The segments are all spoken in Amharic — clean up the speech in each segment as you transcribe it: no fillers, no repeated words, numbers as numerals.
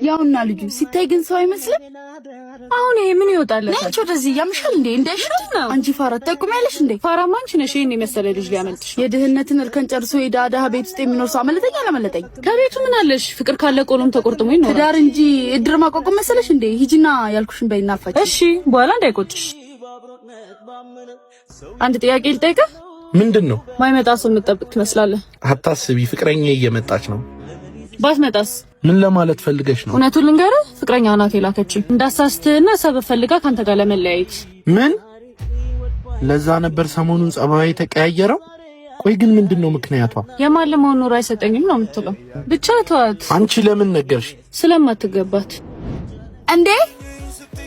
ያውና ልጁ ሲታይ ግን ሰው አይመስልም። አሁን ይሄ ምን ይወጣለታል? ነች ወደዚህ ያምሻል እንዴ? እንዳይሻል ነው? አንቺ ፋራ ትጠቁሚያለሽ እንዴ? ፋራማ አንቺ ነሽ። ይሄን የመሰለ ልጅ ሊያመልጥሽ። የድህነትን እርከን ጨርሶ የድሃ ድሃ ቤት ውስጥ የሚኖር ሰው አመለጠኝ አላመለጠኝ? ከቤቱ ምን አለሽ? ፍቅር ካለ ቆሎም ተቆርጥሞ ይኖራል። ትዳር እንጂ እድር ማቋቋም መሰለሽ እንዴ? ሂጂና ያልኩሽን በይና አፋጭ። እሺ፣ በኋላ እንዳይቆጭሽ። አንድ ጥያቄ ልጠይቅህ። ምንድን ነው? ማይመጣ ሰው የምትጠብቅ ትመስላለህ። አታስቢ፣ ፍቅረኛ እየመጣች ነው። ባትመጣስ? ምን ለማለት ፈልገሽ ነው? እውነቱን ልንገርህ፣ ፍቅረኛ ናት የላከችኝ እንዳሳስትህና ሰበብ ፈልጋ ካንተ ጋር ለመለያየት። ምን? ለዛ ነበር ሰሞኑን ጸባይ የተቀያየረው? ቆይ ግን ምንድን ነው ምክንያቷ? የማልመውን ኑሮ አይሰጠኝም ነው የምትለው። ብቻ ተዋት። አንቺ ለምን ነገርሽ? ስለማትገባት። እንዴ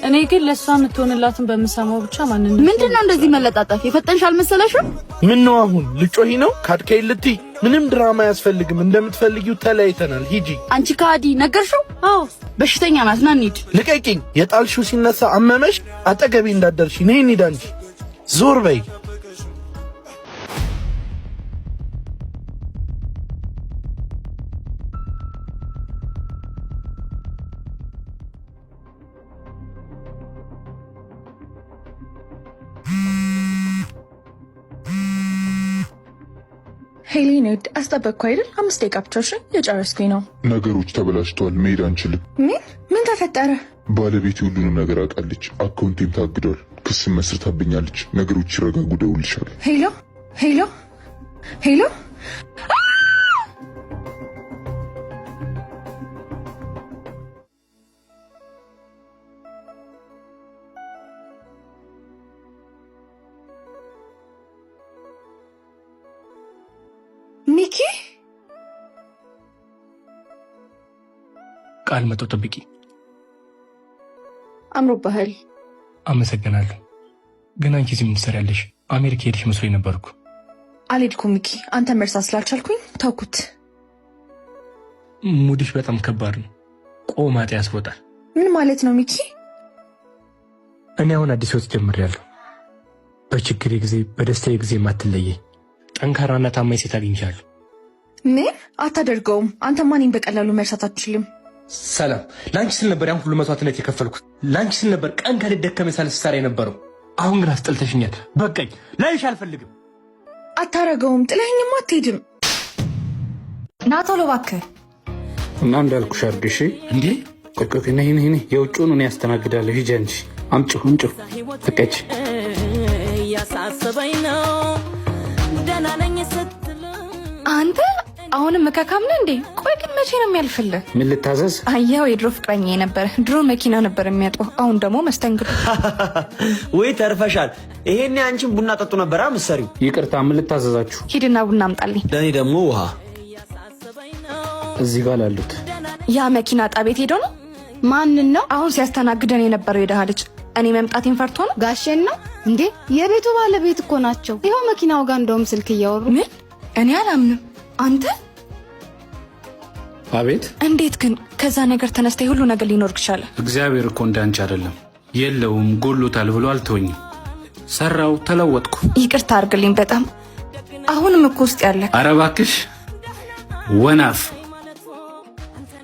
እኔ ግን ለእሷ የምትሆንላትን በምሰማው ብቻ ማንን ምንድን ነው እንደዚህ መለጣጠፍ? የፈጠንሽ አልመሰለሽም? ምን ነው አሁን ልጮሂ ነው? ካድከይ ልትይ? ምንም ድራማ አያስፈልግም። እንደምትፈልጊው ተለያይተናል። ሂጂ። አንቺ ከሃዲ ነገርሽው? አዎ። በሽተኛ ናት። ና እንሂድ። ልቀቂኝ። የጣልሽው ሲነሳ አመመሽ? አጠገቤ እንዳትደርሺ። ነይ እንሂድ። አንቺ ዞር በይ። ሄሊ ንድ አስጠበቅኩ አይደል? 5 ደቂቃ ብቻ እሺ፣ የጨረስኩኝ ነው። ነገሮች ተበላሽተዋል። መሄድ አንችልም። ምን ምን ተፈጠረ? ባለቤቴ ሁሉንም ነገር አውቃለች። አካውንቴም ታግዷል። ክስ መስርታብኛለች። ነገሮች ይረጋጉ፣ እደውልልሻለሁ። Hello hello hello። ሚኪ። ቃል መጥቶ ጠብቂ። አምሮብሃል። አመሰግናለሁ። ግን አንቺ እዚህ ምን ትሰሪያለሽ? አሜሪካ ሄድሽ መስሎኝ ነበርኩ። አልሄድኩም ሚኪ፣ አንተ መርሳት ስላልቻልኩኝ ተውኩት። Mood ሽ በጣም ከባድ ነው። ቆማጤ ያስሮጣል። ምን ማለት ነው ሚኪ? እኔ አሁን አዲስ ህይወት ጀምሬያለሁ። በችግሬ ጊዜ በደስታዬ ጊዜ የማትለየኝ ጠንካራና ታማኝ ሴት አግኝቻለሁ። ምን አታደርገውም። አንተማ እኔን በቀላሉ መርሳት አትችልም። ሰላም፣ ለአንቺ ስል ነበር ያን ሁሉ መስዋዕትነት የከፈልኩት። ለአንቺ ስል ነበር ቀን ከሌት ደከመኝ ሳልል ስሰራ የነበረው። አሁን ግን አስጠልተሽኛል። በቃኝ፣ ላይሽ አልፈልግም። አታረገውም። ጥለኸኝማ አትሄድም። ና ቶሎ እባክህ። እና እንዳልኩሽ አድርግ እሺ። እንዴ ቆይ ቆይ፣ ነይ ነይ ነይ፣ የውጭውን እኔ ያስተናግዳለሁ። ሂጂ አንቺ፣ አምጪው አምጪው፣ ተቀጭ። እያሳሰበኝ ነው ደህና ነኝ ስትል። አንተ አሁንም እከካም ነህ እንዴ? ቆይ ግን መቼ ነው የሚያልፍልህ? ምን ልታዘዝ? አየኸው፣ የድሮ ፍቅረኛ የነበረ ድሮ መኪና ነበር የሚያጥበው፣ አሁን ደግሞ መስተንግዶ። ወይ ተርፈሻል። ይሄኔ አንቺን ቡና ጠጡ ነበር ምሰሪው። ይቅርታ፣ ምን ልታዘዛችሁ? ሂድና ቡና አምጣልኝ። ለእኔ ደግሞ ውሃ። እዚህ ጋር ላሉት። ያ መኪና ጣቤት ሄዶ ነው። ማንን ነው? አሁን ሲያስተናግደን የነበረው የደሃ ልጅ እኔ መምጣቴን ፈርቶ ነው። ጋሼን ነው እንዴ? የቤቱ ባለቤት እኮ ናቸው። ይኸው መኪናው ጋር እንደውም ስልክ እያወሩ። ምን? እኔ አላምንም። አንተ አቤት። እንዴት ግን ከዛ ነገር ተነስተ ሁሉ ነገር ሊኖር ቻለ? እግዚአብሔር እኮ እንዳንቺ አይደለም። የለውም ጎሎታል ብሎ አልተወኝም። ሰራው፣ ተለወጥኩ። ይቅርታ አድርግልኝ በጣም አሁንም እኮ ውስጥ ያለ። ኧረ እባክሽ ወናፍ፣